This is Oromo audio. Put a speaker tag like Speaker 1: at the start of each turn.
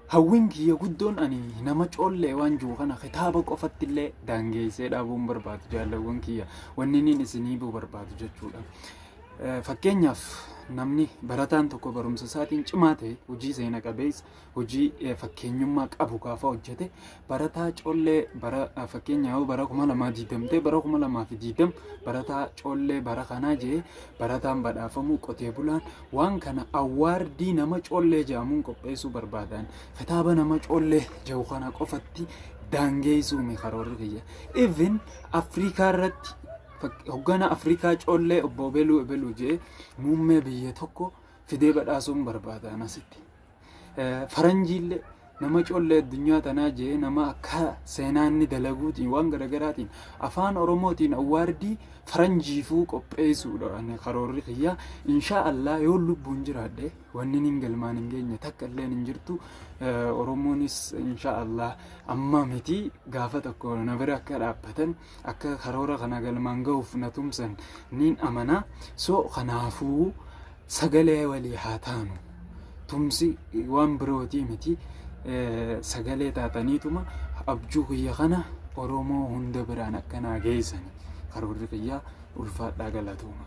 Speaker 1: Hawwiin kiyya guddoon ani nama coollee waan jiru kana kitaaba qofatti illee daangeessee dhaabuun barbaadu, jaallawwan kiyya, wanni inni isinii himuu barbaadu jechuudha. Fakkeenyaaf, namni barataan tokko barumsa isaatiin cimaa ta'e, hojii seena qabeessa, hojii fakkeenyummaa qabu gaafa hojjete, barataa coollee bara, fakkeenyaaf bara 2020 ta'e, bara 2020 barataa coollee bara kanaa jee barataan badhaafamu, qotee bulaan waan kana award nama coollee jedhamuun qopheessuu barbaadan. Kitaaba nama coollee jedhu kana qofatti daangeessuu mi karoorri kiyya. Even Afrikaa irratti hoggana Afrikaa coollee obbo Ebeluu Ebeluu jee muummee biyya tokko fidee badhaasuun barbaadan asitti. Faranjiillee nama coollee addunyaa tanaa jee nama akka seenaa inni dalaguutiin, waan garaagaraatiin, afaan Oromootiin award faranjiifuu qopheessuudha ani karoorri kiyya. Insha Allah, yoo lubbuun jiraadhe wanni hin galmaan hin geenye takka illee hin jirtu. Oromoonis insha Allah amma miti, gaafa tokko na bira akka dhaabbatan, akka karoora kana galmaan gahuuf na tumsan niin amana. So kanaafuu sagalee walii haa taanu. Tumsi waan birootii miti, sagalee taataniituma abjuu kiyya kana Oromoo hunda biraan akkanaa geessani karoorri kiyya. Ulfaadhaa, galatooma.